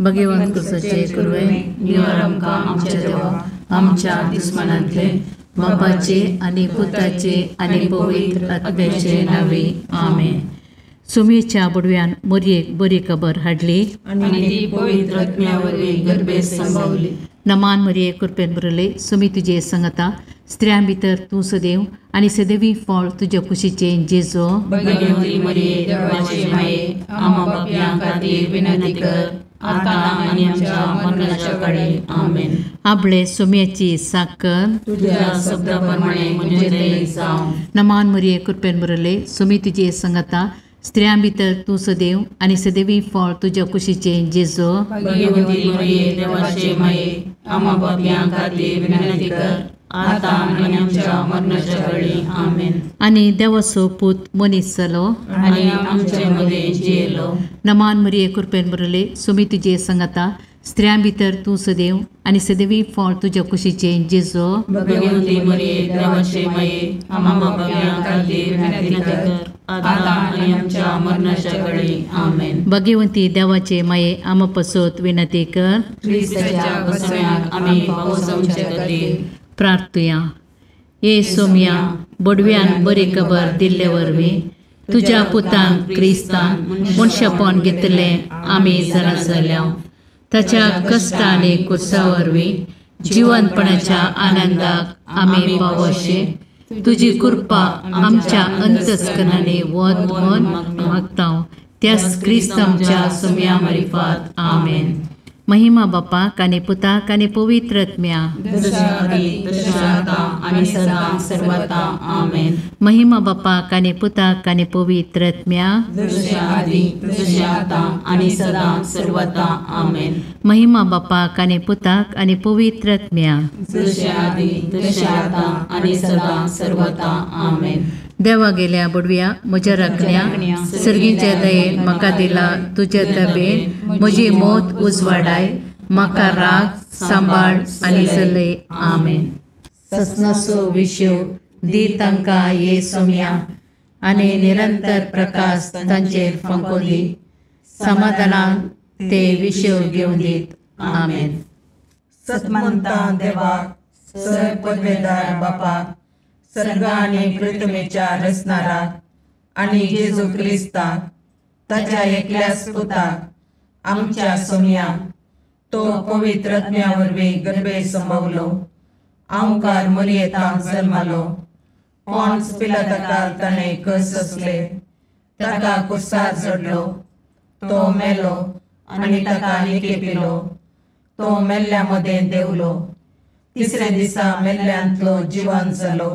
भगवंत कुसाचे कुरवे निवार आमकां आमच्या देवा आमच्या दुस्मनांतले बापाचे आनी पुताचे आनी पवित्र आत्म्याचे नांवे आमेन. सुमेच्या बुडव्यान मोरयेक बरी खबर हाडली आनी ती पवित्र आत्म्या वरवीं गर्भेत संभावली. नमान मरिये कृपेन भरले सुमी तुजे संगता स्त्रियां भितर तूं सदैव आनी सदैवी फळ तुज्या कुशीचें जेजो. भगवती मरिये देवाचे माये आम्हा पापयां खातीर विनंती कर आतां आनी आमच्या मरणाच्या काळी आमेन. आपले सुम्याची साकर तुझ्या शब्दा प्रमाणे म्हजें जावं. नमान मरिये कृपेन भरले सुमी तुजे संगता स्त्रियां भितर तूं सदैव आनी सदैवी फळ तुज्या कुशीचें जेजो. भगवती मरिये देवाचे माये आम्हा पापयां खातीर विनंती कर आतां आनी आमच्या मरणाच्या काळी आमेन. आनी देवाचो पूत मनीस जालो आनी आमचे मदें जियेलो. नमान मरिये कृपेन भरले सुमी तुजे संगता स्त्रियां भितर तूं सदैव आनी सदैवी फळ तुज्या कुशीचें जेजो. भगवती मरिये देवाचे माये आम्हा पापयां खातीर विनंती कर आतां आनी आमच्या मरणाच्या काळी आमेन. भगवंती देवाचे माये आम्हा पसत विनंती कर. क्रिस्ताच्या बसव्याक आमी पावसाचे खातीर प्रार्थुया. ये सोम्या बडव्यान बरी खबर दिल्ले वरवीं तुज्या पुतान क्रिस्तान मनशापण घेतलें आमी जाणा जाल्या. ताच्या कश्ट आनी कुर्सा वरवीं जिवनपणाच्या आनंदाक आमी पावोशे तुजी कृपा आमच्या अंतस्करणांनी वत म्हूण मागता त्याच क्रिस्त आमच्या सोम्या मारिफात आमेन. महिमा बापाक आनी पुताक आनी पवित्र आत्म्या. महिमा बापाक आनी पुताक आनी पवित्र आत्म्या. महिमा बापाक आनी पुताक आनी पवित्र आत्म्या. देवा गेल्या बुडव्या म्हज्या राखण्या सर्गीच्या दयेन म्हाका दिला तुज्या दबेन म्हजी मौत उजवाडाय म्हाका राग सांबाळ आनी चलय आमेन. ससनाचो विशय दी तांकां ये सोम्या आनी निरंतर प्रकाश तांचेर फांको दी समाधानान ते विशय घेवन दीत आमेन. सतमंता देवाक सर पदवेदार बापाक सर्ग आनी पृथ्वीच्या रचणाराक आनी जेजू क्रिस्ताक ताच्या एकल्याच पुताक आमच्या सोम्याक तो पवित्र आत्म्या वरवीं गर्भे संभवलो आंवकार मरियेतांक जल्मालो पॉन्स पिलाताकाल ताणें कस सोंसले ताका कुर्सार चडलो तो मेलो आनी ताका निकेपिलो तो मेल्ल्या मदें देंवलो तिसऱ्या दिसा मेल्ल्यांतलो जिवन जालो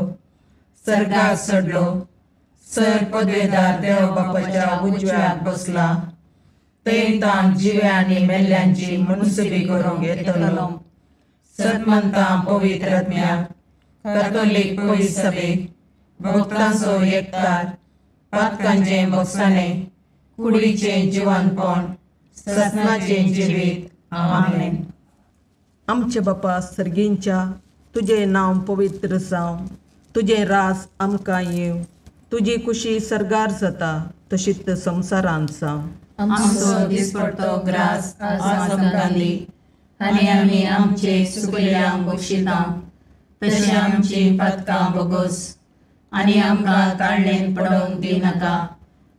सर्गाक चडलो सर पदवेदार देव बापाच्या उजव्याक बसला थंय ताण जिव्या आनी मेल्ल्यांची मनसुबी करूंक येतलो. सतमंता पवित्र आत्म्याक कॅथोलीक पवित्र सभेक भक्तांचो एकतार पातकांचें भोगसाणें कुडीचें जिवनपण ससनाचें जिवीत आमेन. आमचे बापा सर्गींच्या तुजें नांव पवित्र जावं तुजें राज आमकां येवं तुजी कुशी सर्गार जाता तशीच संवसारांत जावं. आमचो दिसपडतो ग्रास आज आमकां दी आनी आमी आमचे सुकल्यांक बक्षिता तशें आमची पातकां बोगोस आनी आमकां ताळणेन पडोवंक दिनाका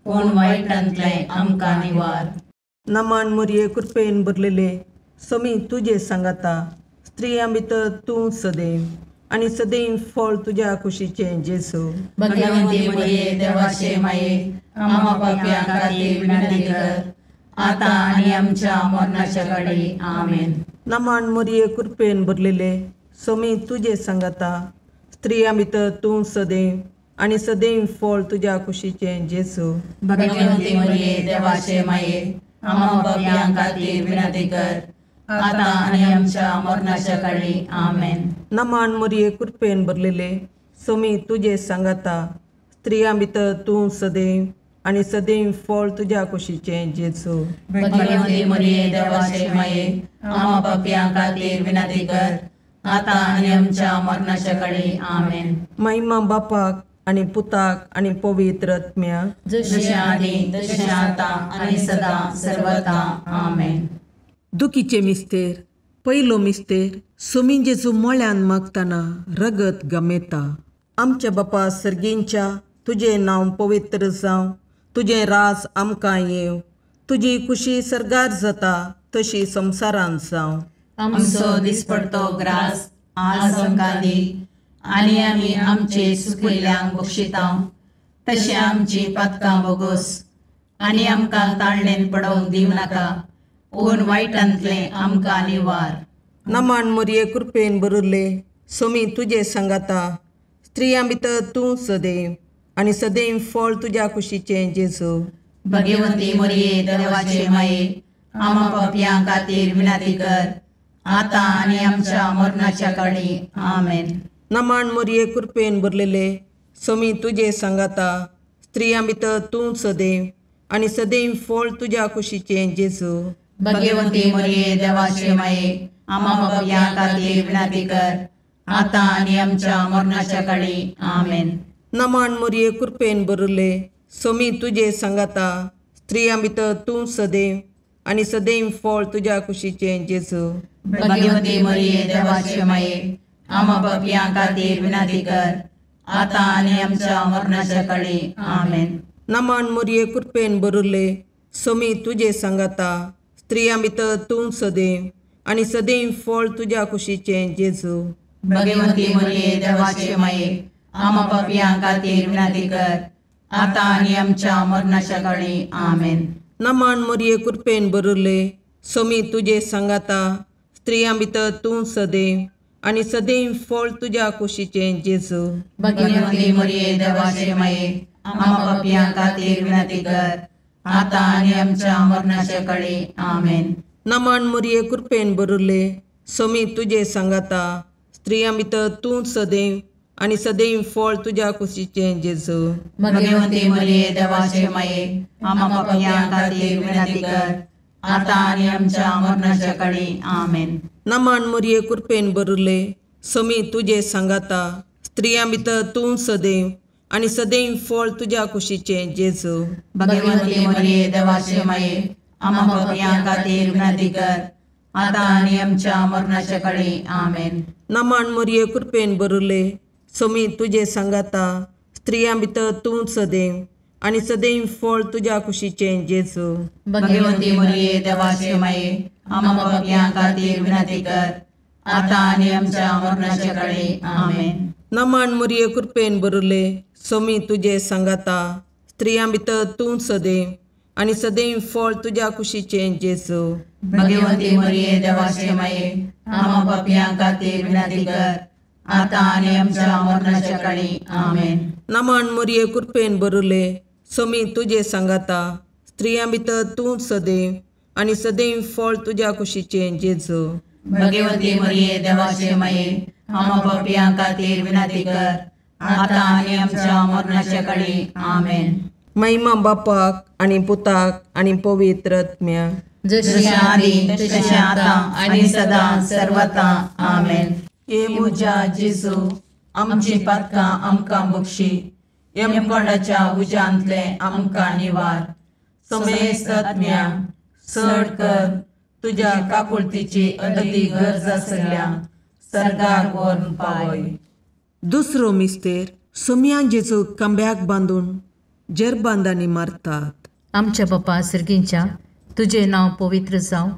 पूण वायटांतलें आमकां निवार. नमान मोरये कृपेन भरलेले समी तुजे सांगाता स्त्रियां भितर तूं सदैव आनी सदैव फळ तुज्या कुशीचें जेजू. भगवंती मरिये देवाचे माये आम्हा पापयां खातीर विनंती कर आतां आनी आमच्या मरणाच्या काळी आमेन. नमान मोरये कृपेन भरलेले समी तुजे सांगाता स्त्रियां भितर तूं सदैव आनी सदैव फळ तुज्या कुशीचें जेजू. भगवंती मरिये देवाचे माये आम्हा पापयां खातीर विनंती कर आतां आनी आमच्या मरणाच्या काळी आमेन. नमान मोरये कृपेन भरलेले समी तुजे सांगाता स्त्रियां भितर तूं सदैव आनी सदैव फळ तुज्या कुशीचें जेजू. भगवंती मरिये देवाचे माये आम्हा पापयां खातीर विनंती कर आतां आनी आमच्या मरणाच्या काळी आमेन. महिमा बापाक आनी पुताक आनी पवित्र आत्म्याक जशें आदी तशें आतां आनी सदां सर्वता आमेन. दुखीचे मिस्तेर पयलो मिस्तेर सोमी जेजू मळ्यान मागतना रगत गमेता. आमच्या बापा सर्गींच्या तुजें नांव पवित्र जावं, तुजें राज आमकां येवं, तुजी खुशी सर्गार जाता तशी संवसारांत जावं. आमचो दिसपडतो ग्रास आज आमकां दी आनी आमी आमचे सुकिल्ल्यांक बक्षिता तशें आमची पातकां बोगोस आनी आमकां ताळणेन पडोवंक दिवं नाका पूण वायटांतलें आमकां निवार. नमान मोरये कृपेन बरुल्ले सोमी तुजे सांगाता, स्त्रियां भितर तूं सदैव आनी सदैव फळ तुज्या कुशीचें जेजू. भगवंती मोरये देवाचे माये आमा पापयां खातीर विनंती कर आतां आनी आमच्या मरणाच्या काळी. आमेन. नमान मोरये कृपेन भरलेले सोमी तुजे सांगाता, स्त्रियां भितर तूं सदैव आनी सदैव फळ तुज्या कुशीचें जेजू. भगवंती मोरये देवाचे माये आमा पापयां खातीर विनंती कर आतां आनी आमच्या मरणाच्या काळी. आमेन. नमान मोरये कृपेन भरले सोमी तुजे सांगाता, स्त्रियां भितर तूं सदैव आनी सदैव फळ तुज्या कुशीचें जेजू. भगवंती मोरये देवाचे माये आमा पापयां खातीर विनंती कर आतां आनी आमच्या मरणाच्या काळी. आमेन. नमान मोरये कृपेन भरले सोमी तुजे सांगाता, स्त्रियां भितर तूं सदैव आनी सदैव फळ तुज्या कुशीचें जेजू. भगवंती मोरये देवाचे माये आमा पापयां खातीर विनंती कर आतां आनी आमच्या मरणाच्या काळी. आमेन. नमान मोरये कृपेन भरले सोमी तुजे सांगाता, स्त्रियां भितर तूं सदैव आनी सदैव फळ तुज्या कुशीचें जेजू. भगवंती मोरये देवाचे माये आमा पापयां खातीर विनंती कर आतां आनी आमच्या मरणाच्या काळी. आमेन. नमान मोरये कृपेन भरले सोमी तुजे सांगाता, स्त्रियां भितर तूं सदैव आनी सदैव फळ तुज्या कुशीचें जेजू. भगवंती मोरये देवाचे माये आमा पापयां खातीर विनंती कर आतां आनी आमच्या मरणाच्या काळी. आमेन. नमान मोरये कृपेन भरले सोमी तुजे सांगाता, स्त्रियां भितर तूं सदैव आनी सदैव फळ तुज्या कुशीचें जेजू. भगवंती मोरये देवाचे माये आमा पापयां खातीर विनंती कर आतां आनी आमच्या मरणाच्या काळी. आमेन. नमान मोरये कृपेन भरले सोमी तुजे सांगाता, स्त्रियां भितर तूं सदैव आनी सदैव फळ तुज्या कुशीचें जेजू. भगवंती मोरये देवाचे माये आमा पापयां खातीर विनंती कर आतां आनी आमच्या मरणाच्या काळी. आमेन. नमान मोरये कृपेन भरले सोमी तुजे सांगाता, स्त्रियां भितर तूं सदैव आनी सदैव फळ तुज्या कुशीचें जेजू. भगवंती मोरये देवाचे माये आमा पापयां खातीर विनंती कर आतां आनी आमच्या मरणाच्या काळी. आमेन. नमान मोरये कृपेन भरले सोमी तुजे सांगाता, स्त्रियां भितर तूं सदैव आनी सदैव फळ तुज्या कुशीचें जेजू. भगवंती मोरये देवाचे माये आमा पापयां खातीर विनंती कर आतां आनी आमच्या मरणाच्या काळी. आमेन. महिमा बापाक आनी पुताक आनी पवित्र आत्म्याक, जशी आदी तशें आतां आनी सदां सर्वता. आमेन. हे म्हज्या जेजू आमची पातकां आमकां बक्षी, यमकोंडाच्या उज्यांतलें आमकां निवार, समेस्त आत्म्या चड कर तुज्या काकुळतीची अदती गरज आसल्या सर्गाक व्हरून पावय. दुसरो मिस्तेर सोमया जेजू खांब्याक बांदून जेरबांदांनी मारतात. आमच्या बापा सर्गींच्या तुजें नांव पवित्र जावं,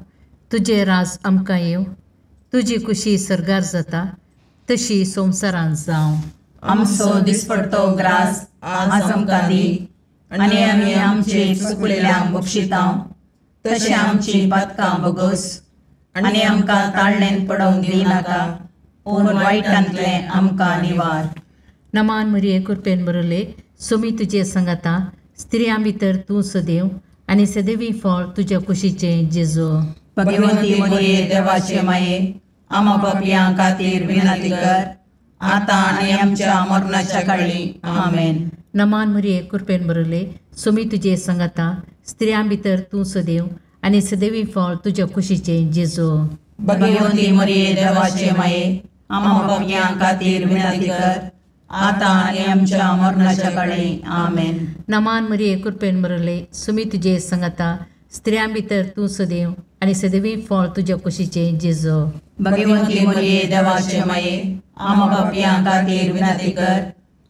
तुजें राज आमकां येवं, तुजी खुशी सर्गार जाता तशी संवसारांत जावं. आमचो दिसपडतो ग्रास आज आमकां दी आनी आमी आमचे चुकलेल्यांक बक्षिता तशें आमची पातकां बोगस आनी आमकां ताळणेन पडोवंक दिनाका पूण वायटांतलें आमकां निवार. नमान मरिये कृपेन बरले सोमी तुजे सांगाता, स्त्रियां भितर तूं सदैव आनी सदैवी फळ तुज्या कुशीचें जेजू. भगवंती मरिये देवाचे माये आमा पापयां खातीर विनंती कर आतां आनी आमच्या मरणाच्या काळी. आमेन. नमान मरिये कृपेन बरले सोमी तुजे सांगाता, स्त्रियां भितर तूं सदैव आनी सदैवी फळ तुज्या कुशीचें जेजू. भगवंती मरिये देवाचे माये आमा पापयां खातीर विनंती कर आतां आनी आमच्या मरणाच्या काळी. आमेन. नमान मरिये कृपेन बरले सोमी तुजे सांगाता, स्त्रियां भितर तूं सदैव आनी सदैवी फळ तुज्या कुशीचें जेजू. भगवंती मरिये देवाचे माये, आम्हा पापयां खातीर विनंती कर,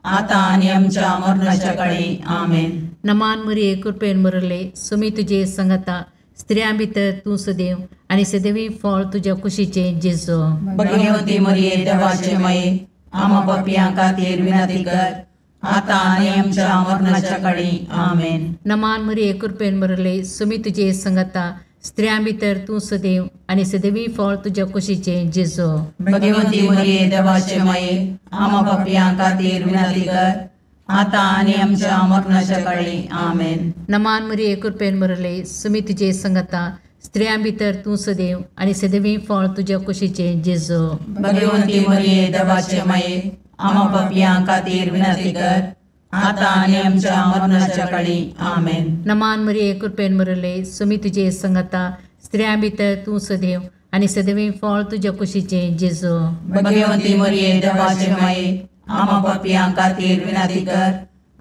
आतां आनी आमच्या मरणाच्या काळी. आमेन. नमान मरिये, कृपेन भरले, सुमी तुजे संगता, स्त्रियां भितर तूं सदैव आनी सदैवी फळ तुज्या कुशीचें जेजू. भगवंती मरिये देवाचे माये, आम्हा पापयां खातीर विनंती कर, आतां आनी आमच्या मरणाच्या काळी. आमेन. नमान मरिये, कृपेन भरले, सुमी तुजे संगता, स्त्रियां भितर तूं सदैव आनी सदैवी फळ तुज्या कुशीचें जेजू. भगवंती मरिये देवाचे माये, आम्हा पापयां खातीर विनंती कर, आतां आनी आमच्या मरणाच्या काळी. आमेन. नमान मरिये, कृपेन भरले, सुमी तुजे संगता, स्त्रियां भितर तूं सदैव आनी सदैवी फळ तुज्या कुशीचें जेजू. भगवंती मरिये देवाचे माये, आम्हा पापयां खातीर विनंती कर, आतां आनी आमच्या मरणाच्या काळी. आमेन. नमान मरिये, कृपेन भरले, सुमी तुजे संगता, स्त्रियां भितर तूं सदैव आनी सदैवी फळ तुज्या कुशीचें जेजू. भगवंती मरिये देवाचे माये, आम्हा पापयां खातीर विनंती कर,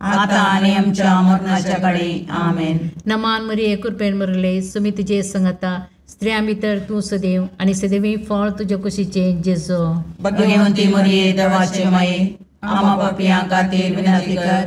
आतां आनी आमच्या मरणाच्या काळी. आमेन. नमान मरिये, कृपेन भरले, सुमी तुजे संगता, स्त्रियां भितर तूं सदैव आनी सदैवी फळ तुज्या कुशीचें जेजू. भगवंती मरिये देवाचे माये, आम्हा पापयां खातीर विनंती कर,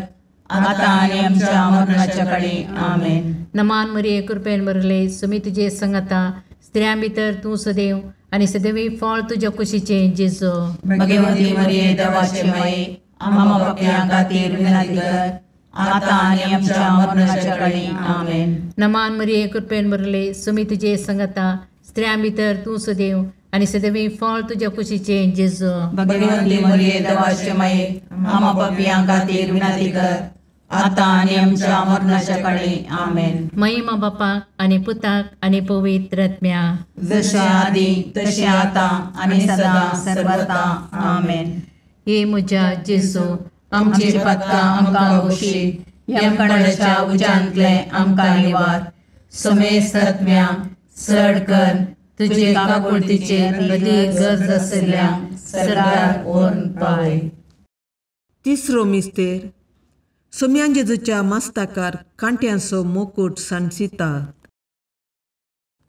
आतां आनी आमच्या मरणाच्या काळी. आमेन. नमान मरिये, कृपेन भरले, सुमी तुजे संगता, स्त्रियां भितर तूं सदैव आनी सदैवी फळ तुज्या कुशीचें जेजू. भगवंती मरिये देवाचे माये, आम्हा पापयां खातीर विनंती कर, आतां आनी आमच्या मरणाच्या काळी. आमेन. नमान मरिये, कृपेन भरले, सुमी तुजे संगता, स्त्रियां भितर तूं सदैव आनी सदैवी फळ तुज्या कुशीचें जेजू. भगवंती मरिये देवाचे माये, आम्हा पापयां खातीर विनंती कर, आतां आनी आमच्या मरणाच्या काळी. आमेन. महिमा बापाक आनी पुताक आनी पवित्र आत्म्या, जशें आदी तशें आतां आनी सदां सर्वता. आमेन. हे म्हज्या जेजू, आमची पातकां आमकां बक्षी, यमकणाच्या उज्यांतले आमकां निवार, समेस्त आत्म्या चड कर तुजे काकुळतीचेर अदीक गरज आशिल्ल्या सरकार व्हरून पावय. तिसरो मिस्तेर. सोम्यान जेजूच्या मस्ताकार कांट्यांचो मुकूट सांडसितात.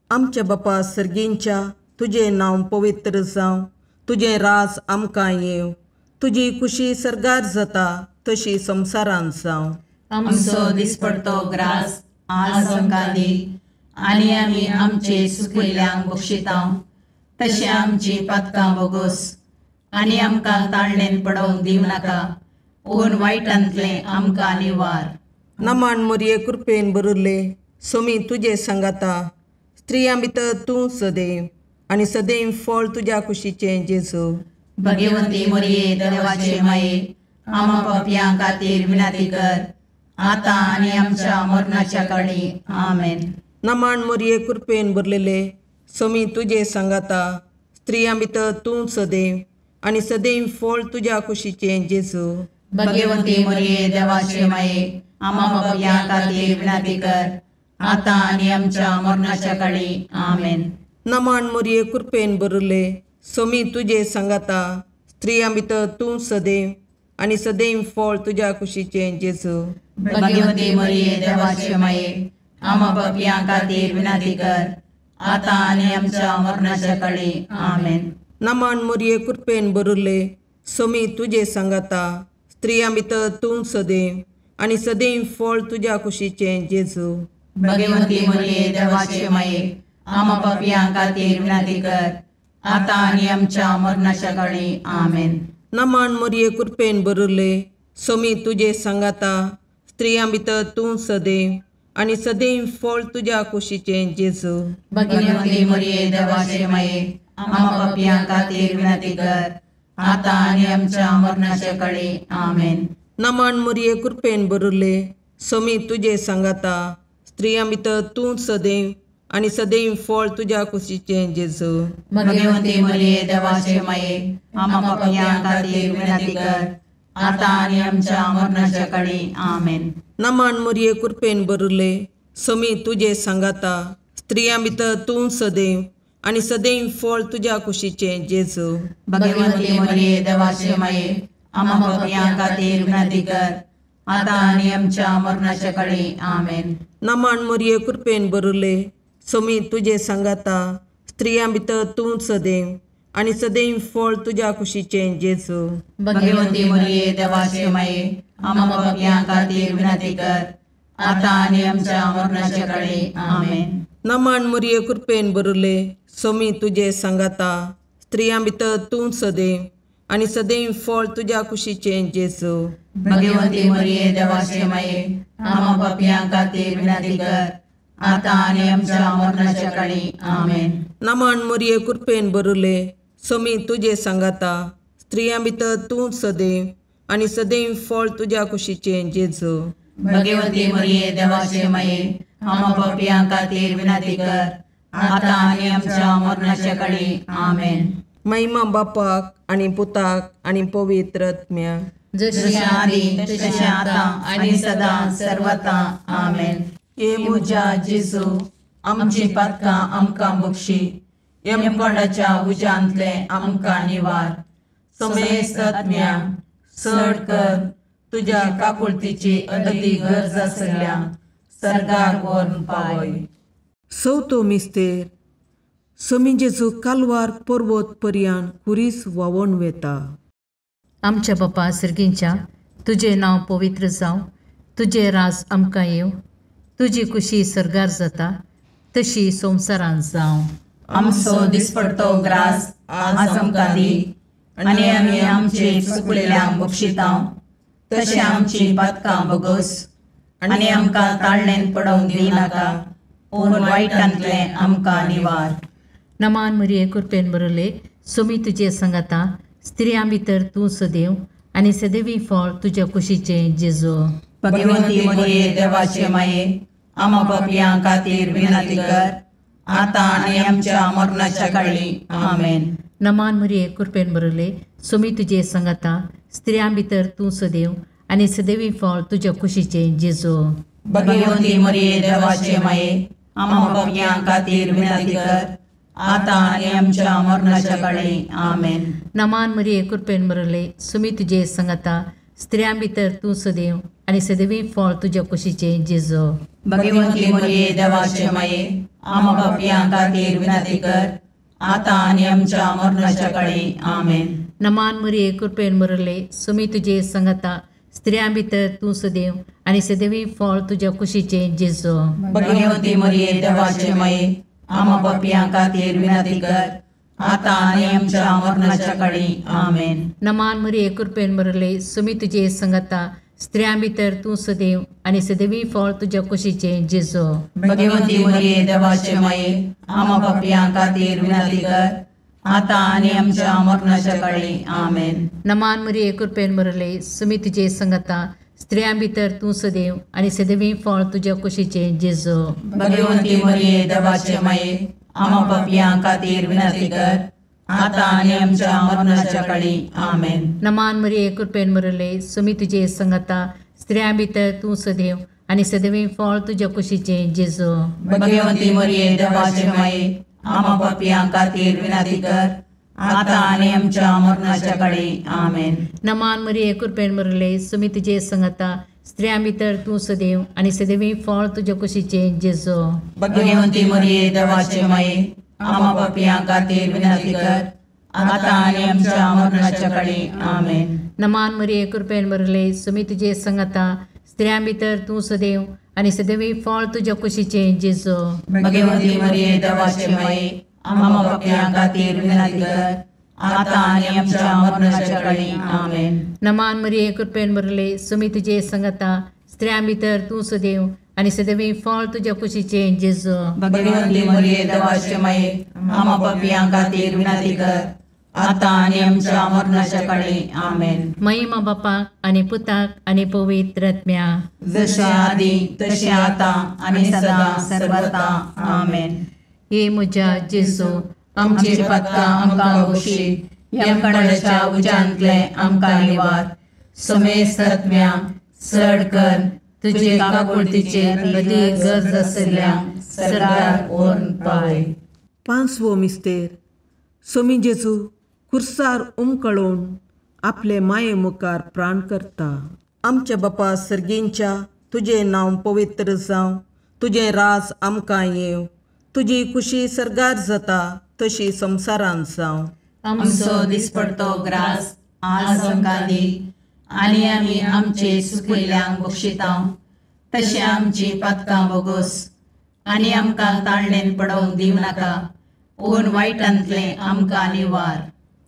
आमच्या बापा सर्गींच्या, तुजें नांव पवित्र जावं, तुजें राज आमकां येवं, तुजी कुशी सर्गार जाता तशी संवसारांत जावं. आमचो दिसपडतो ग्रास आज आमकां दी, आनी आमी आमचे सुकिल्ल्यांक बक्षिता तशें आमची पातकां बोगोस, आनी आमकां ताळणेन पडोवंक दिवं नाका, पूण वायटांतलें आमकां निवार. नमान मरिये, कृपेन भरिल्ले, सोमी तुजे सांगाता, स्त्रियां भितर तूं सदैव आनी सदैव फळ तुज्या कुशीचें जेजू. भगवंती मरिये देवाचे माये, आम्हा पापयां खातीर विनंती कर, आतां आनी आमच्या मरणाच्या काळी. आमेन. नमान मरिये, कृपेन भरलेले, सोमी तुजे सांगाता, स्त्रियां भितर तूं सदैव आनी सदैव फळ तुज्या कुशीचें जेजू. भगवंती मरिये देवाचे माये, आम्हा पापयां खातीर विनंती कर, आतां आनी आमच्या मरणाच्या काळी. आमेन. नमान मरिये, कृपेन भरिल्ले, सोमी तुजे सांगाता, स्त्रियां भितर तूं सदैव आनी सदैव फळ तुज्या कुशीचें जेजू. भगवंती मरिये देवाचे माये, आम्हा पापयां खातीर विनंती कर, आतां आनी आमच्या मरणाच्या काळी. आमेन. नमान मरिये, कृपेन भरिल्ले, सोमी तुजे सांगाता, स्त्रियां भितर तूं सदैव आनी सदैव फळ तुज्या कुशीचें जेजू. भगवंती मरिये देवाचे माये, आम्हा पापयां खातीर विनंती कर, आतां आनी आमच्या मरणाच्या काळी. आमेन. नमान मरिये, कृपेन भरिल्ले, सोमी तुजे सांगाता, स्त्रियां भितर तूं सदैव आनी सदैव फळ तुज्या कुशीचें जेजू. भगवंती मरिये देवाचे माये, आम्हा पापयां खातीर विनंती कर, आतां आनी आमच्या मरणाच्या काळी. आमेन. नमान मरिये, कृपेन भरिल्ले, सोमी तुजे सांगाता, स्त्रियां भितर तूं सदैव आनी सदैव फळ तुज्या कुशीचें जेजू. भगवंती मरिये देवाचे माये, आम्हा पापयां खातीर विनंती कर, आतां आनी आमच्या मरणाच्या काळी. आमेन. नमान मरिये, कृपेन भरिल्ले, सोमी तुजे सांगाता, स्त्रियां भितर तूं सदैव आनी सदैव फळ तुज्या कुशीचें जेजू. भगवंती मरिये देवाचे माये, आम्हा पापयां खातीर विनंती कर, आतां आनी आमच्या मरणाच्या काळी. आमेन. नमन मरिये कृपेन भरिल्ले, स्वामी तुजे सांगाता, स्त्रियां भितर तूं सदैव आनी सदैव फळ तुज्या कुशीचें जेजू. भगवंती मरिये देवाचे माये, आम्हा पापयां खातीर विनंती कर, आतां आनी आमच्या मरणाच्या काळी. आमेन. नमन मरिये कृपेन भरिल्ले, स्वामी तुजे सांगाता, स्त्रियां भितर तूं सदैव आनी सदैव फळ तुज्या कुशीचें जेजू. भगवंती मरिये देवाचे माये, आम्हा पापयां खातीर विनंती कर, आतां आनी आमच्या मरणाच्या काळी. आमेन. नमन मरिये कृपेन भरिल्ले, स्वामी तुजे सांगाता, स्त्रियां भितर तूं सदैव आनी सदैव फळ तुज्या कुशीचें जेजू. भगवंती मरिये देवाचे माये, आम्हा पापयां खातीर विनंती कर, आतां आनी आमच्या मरणाच्या काळी. आमेन. महिमा बापाक आनी पुताक आनी पवित्र आत्म्याक, जशें आदी तशें आतां आनी सदां सर्वता. आमेन. हे म्हज्या जेजू, आमची पातकां आमकां बक्षी, यमकोंडाच्या उज्यांतले आमकां निवार, समेस्त आत्म्या चड कर तुज्या काकुळतीची अदती गरज आसल्या सर्गाक व्हरून पावय. चवथो मिस्तेर. स्वामी जेजू कालवार पर्वत पर्यान खुरीस व्हांवून वेता. आमच्या बापा सर्गींच्या, तुजें नांव पवित्र जावं, तुजें राज आमकां येवं, तुजी कुशी सर्गार जाता तशी संवसारांत जावं. आमचो दिसपडतो ग्रास आज आमकां दी, आनी आमी आमचे चुकलेल्यांक बक्षितां तशें आमची पातकां बगस, आनी आमकां ताळणेन पडोवंक दिनाका, पूण वायटांतलें आमकां निवार. नमान मरिये कृपेन भरिल्ले, स्वामी तुजे सांगाता, स्त्रियां भितर तूं सदैव आनी सदैवी फळ तुज्या कुशीचें जेजू. भगवंती मरिये देवाचे माये, आम्हा पापयां खातीर विनंती कर, आतां आनी आमच्या मरणाच्या काळी. आमेन. नमान मरिये कृपेन भरिल्ले, स्वामी तुजे सांगाता, स्त्रियां भितर तूं सदैव आनी सदैवी फळ तुज्या कुशीचें जेजू. भगवंती मरिये देवाचे माये, आम्हा पापयां खातीर विनंती कर, आतां आनी आमच्या मरणाच्या काळी. आमेन. नमान मरिये कृपेन भरिल्ले, स्वामी तुजे सांगाता, स्त्रियां भितर तूं सदैव आनी सदैवी फळ तुज्या कुशीचें जेजू. भगवंती मरिये देवाचे माये, आम्हा पापयां खातीर विनंती कर, आतां आनी आमच्या मरणाच्या काळी. आमेन. नमान मरिये कृपेन भरिल्ले, स्वामी तुजे सांगाता, स्त्रियां भितर तूं सदैव आनी सदैवी फळ तुज्या कुशीचें जेजू. भगवंती मरिये देवाचे माये, आम्हा पापयां खातीर विनंती कर, आतां आनी आमच्या मरणाच्या काळी. आमेन. नमान मरिये कृपेन भरिल्ले, स्वामी तुजे सांगाता, स्त्रियां भितर तूं सदैव आनी सदैवी फळ तुज्या कुशीचें जेजू. भगवंती मरिये देवाचे माये, आम्हा पापयां खातीर विनंती कर, आतां आनी आमच्या मरणाच्या काळी. आमेन. नमान मरिये कृपेन भरिल्ले, स्वामी तुजे सांगाता, स्त्रियां भितर तूं सदैव आनी सदैवी फळ तुज्या कुशीचें जेजू. भगवंती मरिये देवाचे माये, आम्हा पापयां खातीर विनंती कर, आतां आनी आमच्या मरणाच्या काळी. आमेन. नमान मरिये कृपेन भरिल्ले, स्वामी तुजे सांगाता, स्त्रियां भितर तूं सदैव आनी सदैवी फळ तुज्या कुशीचें जेजू. भगवंती मरिये देवाचे माये, आम्हा पापयां खातीर विनंती कर, आतां आनी आमच्या मरणाच्या काळी. आमेन. नमान मरिये कृपेन भरिल्ले, स्वामी तुजे सांगाता, स्त्रियां भितर तूं सदैव आनी सदैवी फळ तुज्या कुशीचें जेजू. भगवंती मरिये देवाचे माये, आम्हा पापयां खातीर विनंती कर, आतां आनी आमच्या मरणाच्या काळी. आमेन. नमान मरिये कृपेन भरिल्ले, स्वामी तुजे सांगाता, स्त्रियां भितर तूं सदैव आनी सदैवी फळ तुज्या कुशीचें जेजू. भगवंती मरिये देवाचे माये, आम्हा पापयां खातीर विनंती कर, आतां आनी आमच्या मरणाच्या काळी. आमेन. नमान मरिये कृपेन भरिल्ले, स्वामी तुजे सांगाता, स्त्रियां भितर तूं सदैव आनी सदैवी फळ तुज्या कुशीचें जेजू. भगवंती मरिये देवाचे माये, आम्हा पापयां खातीर विनंती कर, आतां आनी आमच्या मरणाच्या काळी. आमेन. महिमा बापाक आनी पुताक आनी पवित्र आत्म्याक, जशें आदी तशें आतां आनी सदां सर्वता. आमेन. हे म्हज्या जेजू, आमची पातकां आमकां बक्षी, यमकंडाच्या उज्यांतले आमकां निवार, समेस्त आत्म्या चड कर तुजे काकुळतीचेर अदीक गरज आशिल्ल्या सर्गाक व्हरून पावय. पांचवो मिस्तेर. स्वामी जेजू खुर्सार उमकळून आपले माये मुखार प्राण करता. आमच्या बापा सर्गींच्या तुजें नांव पवित्र जावं, तुजें राज आमकां येवं, तुजी खुशी सर्गार जाता तशी संवसारांत जावं. आमचो दिसपडतो ग्रास आज आमकां दी आनी आमी आमचे सुकिल्ल्यांक बक्षिता तशें आमची पातकां बोगोस आनी आमकां ताळणेन पडोवंक दिवं नाका पूण वायटांतलें आमकां निवार.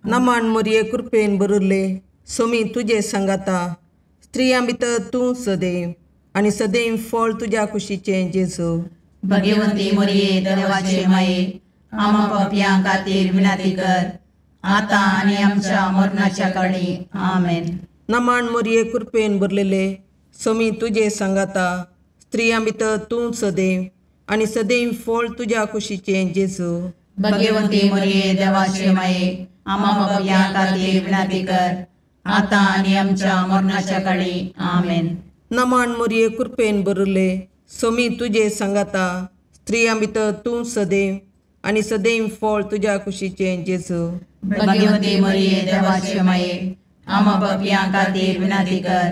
नमान मोरये कृपेन बरुल्ले सोमी तुजे सांगाता, स्त्रियां भितर तूं सदैव आनी सदैव फळ तुज्या कुशीचें जेजू. भगवंती मोरये देवाचे माये आमा पापयां खातीर विनंती कर आतां आनी आमच्या मरणाच्या काळी. आमेन. नमान मोरये कृपेन भरलेले सोमी तुजे सांगाता, स्त्रियां भितर तूं सदैव आनी सदैव फळ तुज्या कुशीचें जेजू. भगवंती मोरये देवाचे माये आमा पापयां खातीर विनंती कर आतां आनी आमच्या मरणाच्या काळी. आमेन. नमान मोरये कृपेन भरले सोमी तुजे सांगाता, स्त्रियां भितर तूं सदैव आनी सदैव फळ तुज्या कुशीचें जेजू. भगवंती मोरये देवाचे माये आमा पापयां खातीर विनंती कर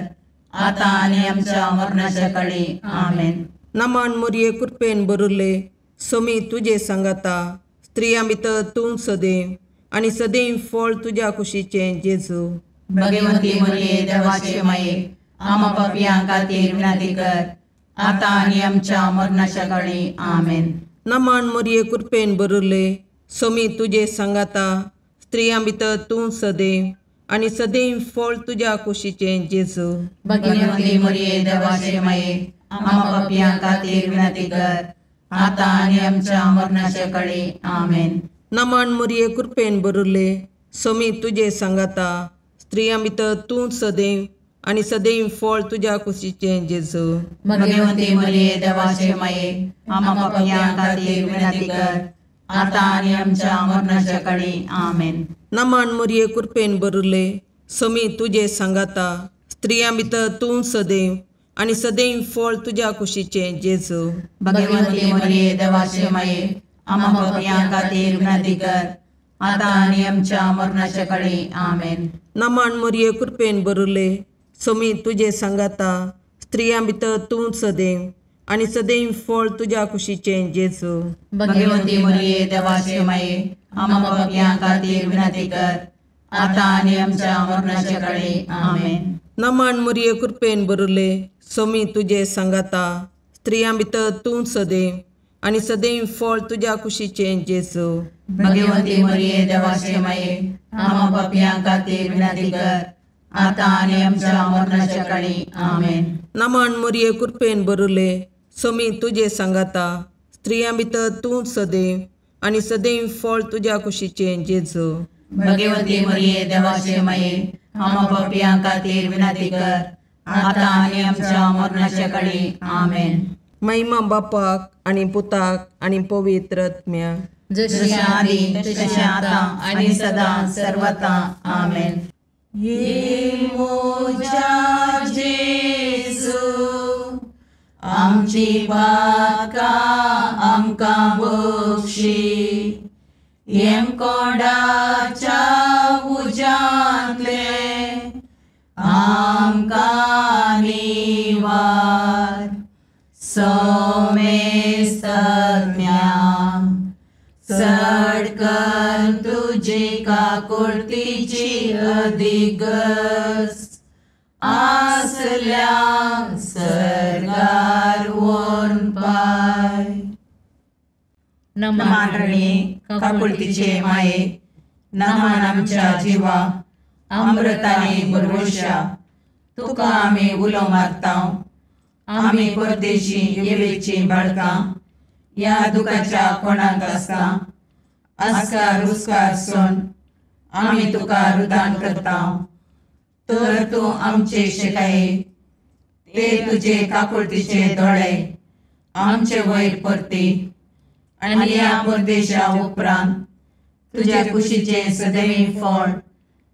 आतां आनी आमच्या मरणाच्या काळी. आमेन. नमान मोरये कृपेन भरले सोमी तुजे सांगाता, स्त्रियां भितर तूं सदैव आनी सदैव फळ तुज्या कुशीचें जेजू. भगवंती मोरये देवाचे माये आमा पापयां खातीर विनंती कर आतां आनी आमच्या मरणाच्या काळी. आमेन. नमान मोरये कृपेन भरले सोमी तुजे सांगाता, स्त्रियां भितर तूं सदैव आनी सदैव फळ तुज्या कुशीचें जेजू. भगवंती मोरये देवाचे माये आमा पापयां खातीर विनंती कर आतां आनी आमच्या मरणाच्या काळी. आमेन. नमान मोरये कृपेन भरले सोमी तुजे सांगाता, स्त्रियां भितर तूं सदैव आनी सदैव फळ तुज्या कुशीचें जेजू. भगवंती मोरये देवाचे माये आमा पापयां खातीर विनंती कर आतां आनी आमच्या मरणाच्या काळी. आमेन. नमान मोरये कृपेन भरले सोमी तुजे सांगाता, स्त्रियां भितर तूं सदैव आनी सदैव फळ तुज्या कुशीचें जेजू. भगवंती मोरये देवाचे माये आमा पापयां खातीर विनंती कर आतां आनी आमच्या मरणाच्या काळी. आमेन. नमान मोरये कृपेन भरले सोमी तुजे सांगाता, स्त्रियां भितर तूं सदैव आनी सदैव फळ तुज्या कुशीचें जेजू. भगवंती मोरये देवाचे माये आमा पापयां खातीर विनंती कर आतां आनी आमच्या मरणाच्या काळी. आमेन. नमान मोरये कृपेन भरले सोमी तुजे सांगाता, स्त्रियां भितर तूं सदैव आनी सदैव फळ तुज्या कुशीचें जेजू. भगवंती मोरये देवाचे माये आमा पापयां खातीर विनंती कर आतां आनी आमच्या मरणाच्या काळी. आमेन. नमान मोरये कृपेन भरले सोमी तुजे सांगाता, स्त्रियां भितर तूं सदैव आनी सदैव फळ तुज्या कुशीचें जेजू. भगवंती मोरये देवाचे माये आमा पापयां खातीर विनंती कर आतां आनी आमच्या मरणाच्या काळी. आमेन. महिमा बापाक आनी पुताक आनी पवित्र आत्म्याक, जशी आदी तशें आतां आनी सदां सर्वता. आमेन. ये मोजा जेजू आमची पातकां आमकां बक्षी, येमकोंडाच्या उज्यांतले आमकां निवार. सोमेस्तज्ञा चड कर तुजी काकुळतीची अधिगस आसल्या सर्गार व्हरून पाय. नमान रणी काकुळतीचे माये, नमान आमच्या जिवा अमृताने भरवशा, तुका आमी उलो मारता. आमी परदेशी येवेची बाळकां ह्या दुखाच्या कोणाक आसता आस्कार रुस्कार सोन आमी तुका रुदान करता. तर तूं आमचे शिकाये ते तुजे काकुळतीचे दोळे आमचे वयर परती आनी ह्या परदेशा उपरांत तुज्या कुशीचें सदैव फळ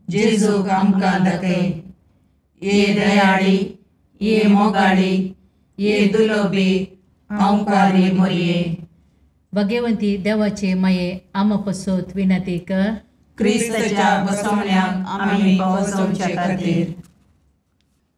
जेजूक आमकां दाखय. ये दयाळी, ये मोगाळी, ये दुलोबी आंवकारी मोरये. भगवंती देवाचे माये आमा पसत विनंती कर. क्रिस्ताच्या बसवण्याक आमी पावसोवचे खातीर.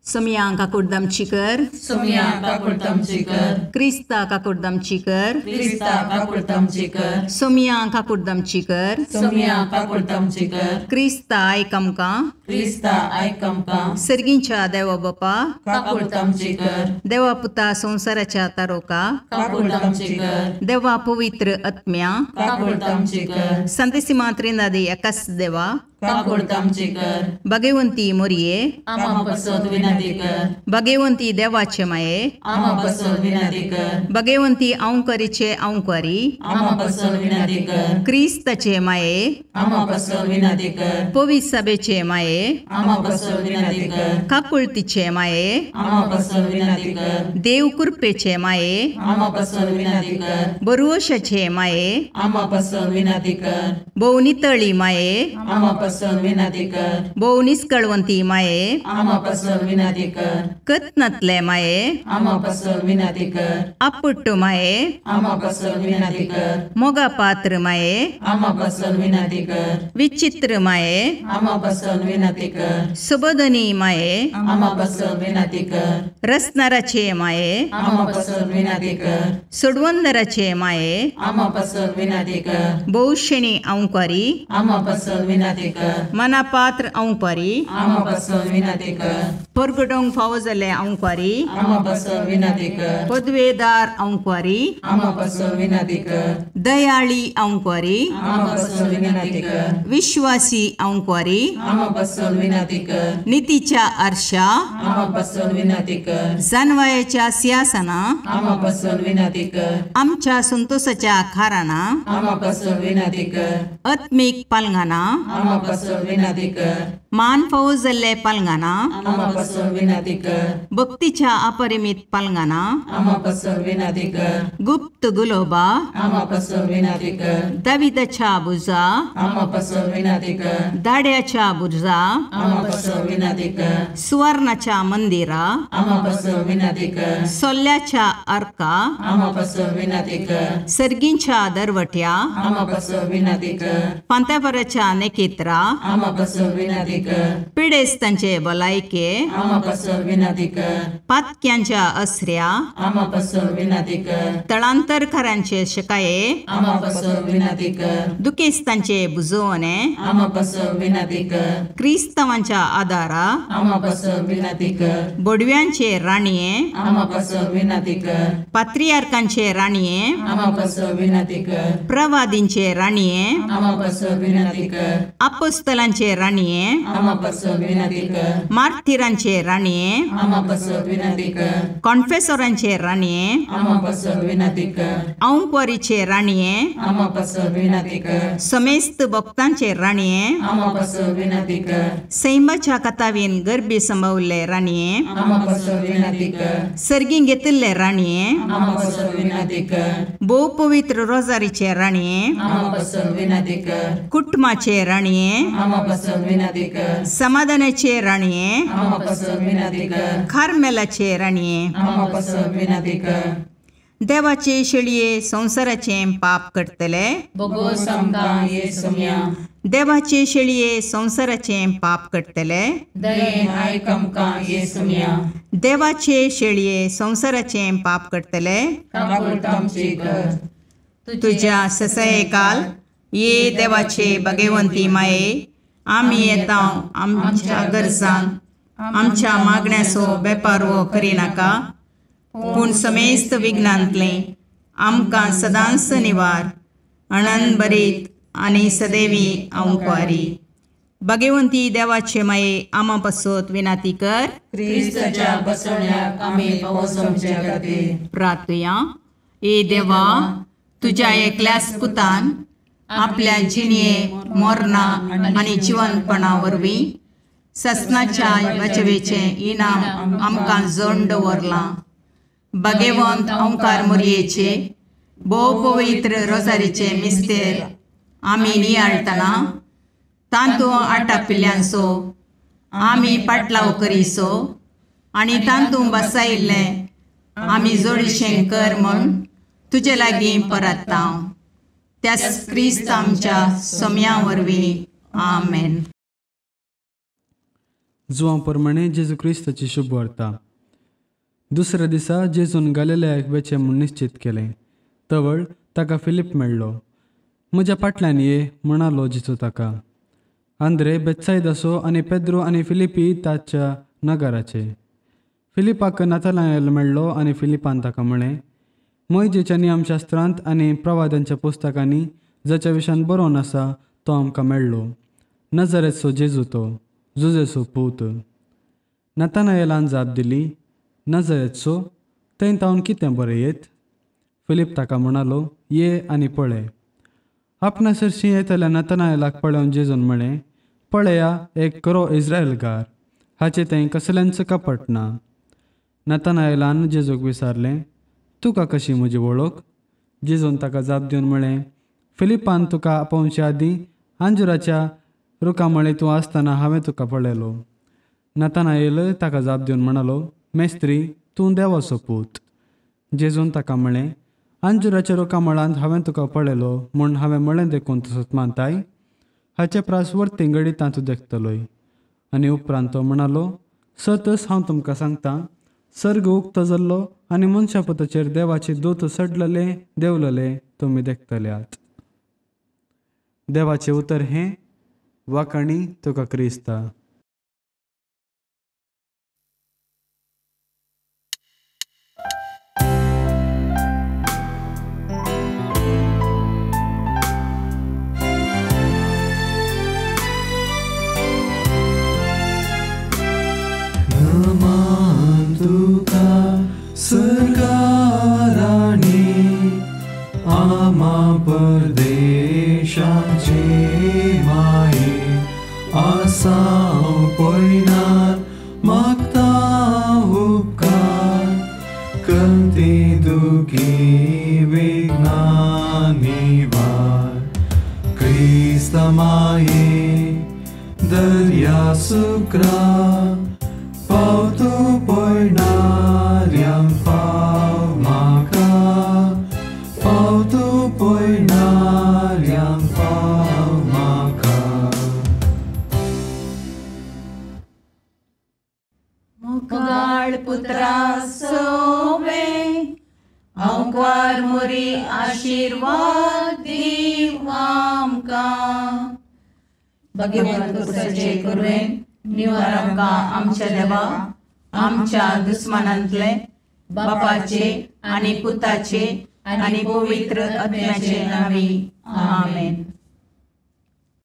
सोमया काकुडदामची कर, सोमया काकुडदामची कर, क्रिस्ता काकुडदामची कर, क्रिस्ता काकुडदामची कर, सोमया काकुडदामची कर, सोमया काकुडदामची कर, क्रिस्ता आयक आमकां, क्रिस्ता आयक आमकां, सर्गींच्या देवा बापा काकुडदामची कर, देवा पुता संवसाराच्या तारोका काकुडदामची कर, देवा पवित्र आत्म्या काकुडदामची कर, संतेसिमा त्रिनादी एकाच देवा काकुडदामची कर, भगवंती मोरये आमा पसत विनंती कर, भगवंती देवाचे माये आमा पसत विनंती कर, भगवंती औंकरीचे औंकरी आमा पसत विनंती कर, क्रिस्ताचे माये आमा पसत विनंती कर, पवित्र सभेचे माये आमा पसत विनंती कर, काकुळतीचे माये आमा पसत विनंती कर, देव कृपेचे माये आमा पसत विनंती कर, बरुवशाचे माये आमा पसत विनंती कर, भोव नितळी माये आमा पसत विनंती कर, भोव निस्कळवंती माये आमा पसत विनंती कर, कत्नातले माये आमा पसत विनंती कर, आपुट्ट माये आमा पसत विनंती कर, मोगा पात्र माये आमा पसत विनंती कर, विचित्र माये आमा पसत विनंती कर, सुबोधनी माये आमा पसत विनंती कर, रसनाराचे माये आमा पसत विनंती कर, सोडवंदराचे माये आमा पसत विनंती कर, भोवशेणी औंकारी आमा पसत विनंती कर, मनापात्र औंकारी आमा पसत विनंती कर, परगटोंक फावो जाल्ले औंकारी आमा पसत विनंती कर, पदवेदार औंकारी आमा पसत विनंती कर, दयाळी औंकारी आमा पसत विनंती कर, विश्वासी औंकारी आमा पसत विनंती कर, नितीच्या आरशा आमा पसत विनंती कर, जानवायाच्या सिंहासना आमा पसत विनंती कर, आमच्या संतोषाच्या खाराना आमा पसत विनंती कर, आत्मीक पालंगाना आमा पसत विनंती कर, मान फावो जाल्ले पालंगाना आमा पसत विनंती कर, भक्तीच्या अपरिमित पालंगाना आमा पसत विनंती कर, गुप्त गुलोबा आमा पसत विनंती कर, दाविदाच्या बुजा आमा पसत विनंती कर, दाड्याच्या बुर्जा आमा पसत विनंती कर, सुवर्णाच्या मंदिरा आमा पसत विनंती कर, सोल्ल्याच्या अर्का आमा पसत विनंती कर, सर्गींच्या दरवट्या आमा पसत विनंती कर, पांतापराच्या नेकेत्रा आमा पसत विनंती कर, पिडेस्तांचे भलायके आमा पसत विनंती कर, पातक्यांच्या असऱ्या आमा पसत विनंती कर, तळांतरकारांचे शकाये आमा पसत विनंती कर, दुखेस्तांचे बुजवणे आमा पसत विनंती कर, क्रिस्तावांच्या आदारा आमा पसत विनंती कर, बोडव्यांचे राणये आमा पसत विनंती कर, पात्रियार्कांचे राणये आमा पसत विनंती कर, प्रवादींचे राणये आमा पसत विनंती कर, अपोस्तलांचे राणये आमा पसत विनंती कर, मार्थिरांचे राणये आमा पसत विनंती कर, कॉन्फेसोरांचे राणये आमा पसत विनंती कर, औंकवारीचे राणये आमा पसत विनंती कर, समेस्त भक्तांचे राणये आमा पसत विनंती कर, सैमाच्या कथावीन गर्भी संभवल्ले राणये आमा पसत विनंती कर, सर्गीं घेतिल्ले राणये आमा पसत विनंती कर, भोव पवित्र रोजारीचे राणये आमा पसत विनंती कर, कुटुंबाचे राणये आमा पसत विनंती कर, समाधानाचे राणये आमा पसत विनंती कर, कार्मेलाचे राणये आमा पसत विनंती कर, देवाचे शेळये संवसाराचे पाप करतले बोगोस आमकां ये सोम्या, देवाचे शेळये संवसाराचे पाप करतले दयेन आयक आमकां ये सोम्या, देवाचे शेळये संवसाराचे पाप करतले काकुळटामची कर, तुझ्या ससयकाल ये देवाचे भगवंती माये आमी येता आमच्या गरजांक आमच्या मागण्याचो बेपारवो करिनाका पूण समेस्त विघ्नांतलें आमकां सदांच निवार अणनभरीत आनी सदैवी अंकवारी भगवंती देवाचे माये आमा पासत विनाती कर क्रिस्ताच्या बसवण्याक आमी पावस आमच्या खातीर प्रार्थुया. ए देवा, तुज्या एकल्याच पुतान आपल्या जिणये मरणा आनी जिवनपणा वरवीं ससनाच्या वाचवेचें इनाम आमकां जोड दवरलां. भगवंत ओंकार मोरयेचे भोव पवित्र रोजारीचे मिस्तेर आमी नियाळटना तांतू आटापिल्ल्यांचो आमी पाटलाव करीसो आनी तांतू बसायिल्लें आमी जोडीशें कर म्हूण तुजे लागीं परत्ता. त्याच क्रिस्त आमच्या सोम्या वरवीं. आमेन. जुवां प्रमाणे जेजू क्रिस्ताची शुभवार्ता. दुसऱ्या दिसा जेजून गालिलेयाक वचचें म्हूण निश्चित केलें. तवळ ताका फिलीप मेळ्ळो. म्हज्या फाटल्यान ये म्हणालो जेजू ताका. आंद्रे बेत्सायदाचो आनी पेद्रो आनी फिलिपी ताच्या नगराचे. फिलिपाक नाथानाएल मेळ्ळो आनी फिलिपान ताका म्हळें, मोयजेच्या नियमशास्त्रांत आनी प्रवाद्यांच्या पुस्तकांनी जाच्या विशयान बरोवन आसा तो आमकां मेळ्ळो, नजरेचो जेजू तो, जुजेचो पूत. नाथानाएलान जाप दिली, नजरेचो थंय तावन कितें बरें येत? फिलीप ताका म्हणालो, ये आनी पळय. आपणा सरशीं येतल्या नाथानाएलाक पळोवन जेजून म्हळें, पळया एक खरो इस्रायलगार, हाचें थंय कसलेंच कपट ना. नाथानाएलान जेजूक विचारलें, तुका कशी म्हजी वळख? जेजून ताका जाप दिवन म्हळें, फिलिपान तुका आपोवचे आदीं आंजुराच्या रुखा मळे तूं आसतना हांवें तुका पळयलो. नाथानाएल ताका जाप दिवन म्हणालो, मेस्त्री, तूं देवाचो पूत. जेजून ताका म्हळें, आंजुराच्या रुखा मळांत हांवें तुका पळयलो म्हूण हांवें म्हळें देखून तूं सतमानताय? हाचे प्रास वरती घडितां तूं देखतलोय. आनी उपरांत तो म्हणालो, सतच हांव तुमकां सांगता, सर्ग उक्तो जाल्लो आनी मनशापताचेर देवाचे दूत चडलेले देंवलेले तुमी देखतल्यात. देवाचें उतर हें. वाखाणी तुका क्रिस्ता. नमान तुका सरकाराणी आमा परदेशाचे माये आसाव पयनार मागता उपकार कंती दुखी विघ्ना निवार क्रिस्त माये दर्या सुक्रा पावतो पयणाऱ्यांक पाव म्हाका पावतो पयणाऱ्यांक पाव म्हाका. मोगाळ पुत्रा सोवे आंकवार मोरी आशिर्वाद दीव आमकां. भगवंत कुसाचे कुरवेन निवार आमकां आमच्या देवा आमच्या दुस्मानांतले बापाचे आनी पुताचे आनी पवित्र आत्म्याचे नांवी. आमेन.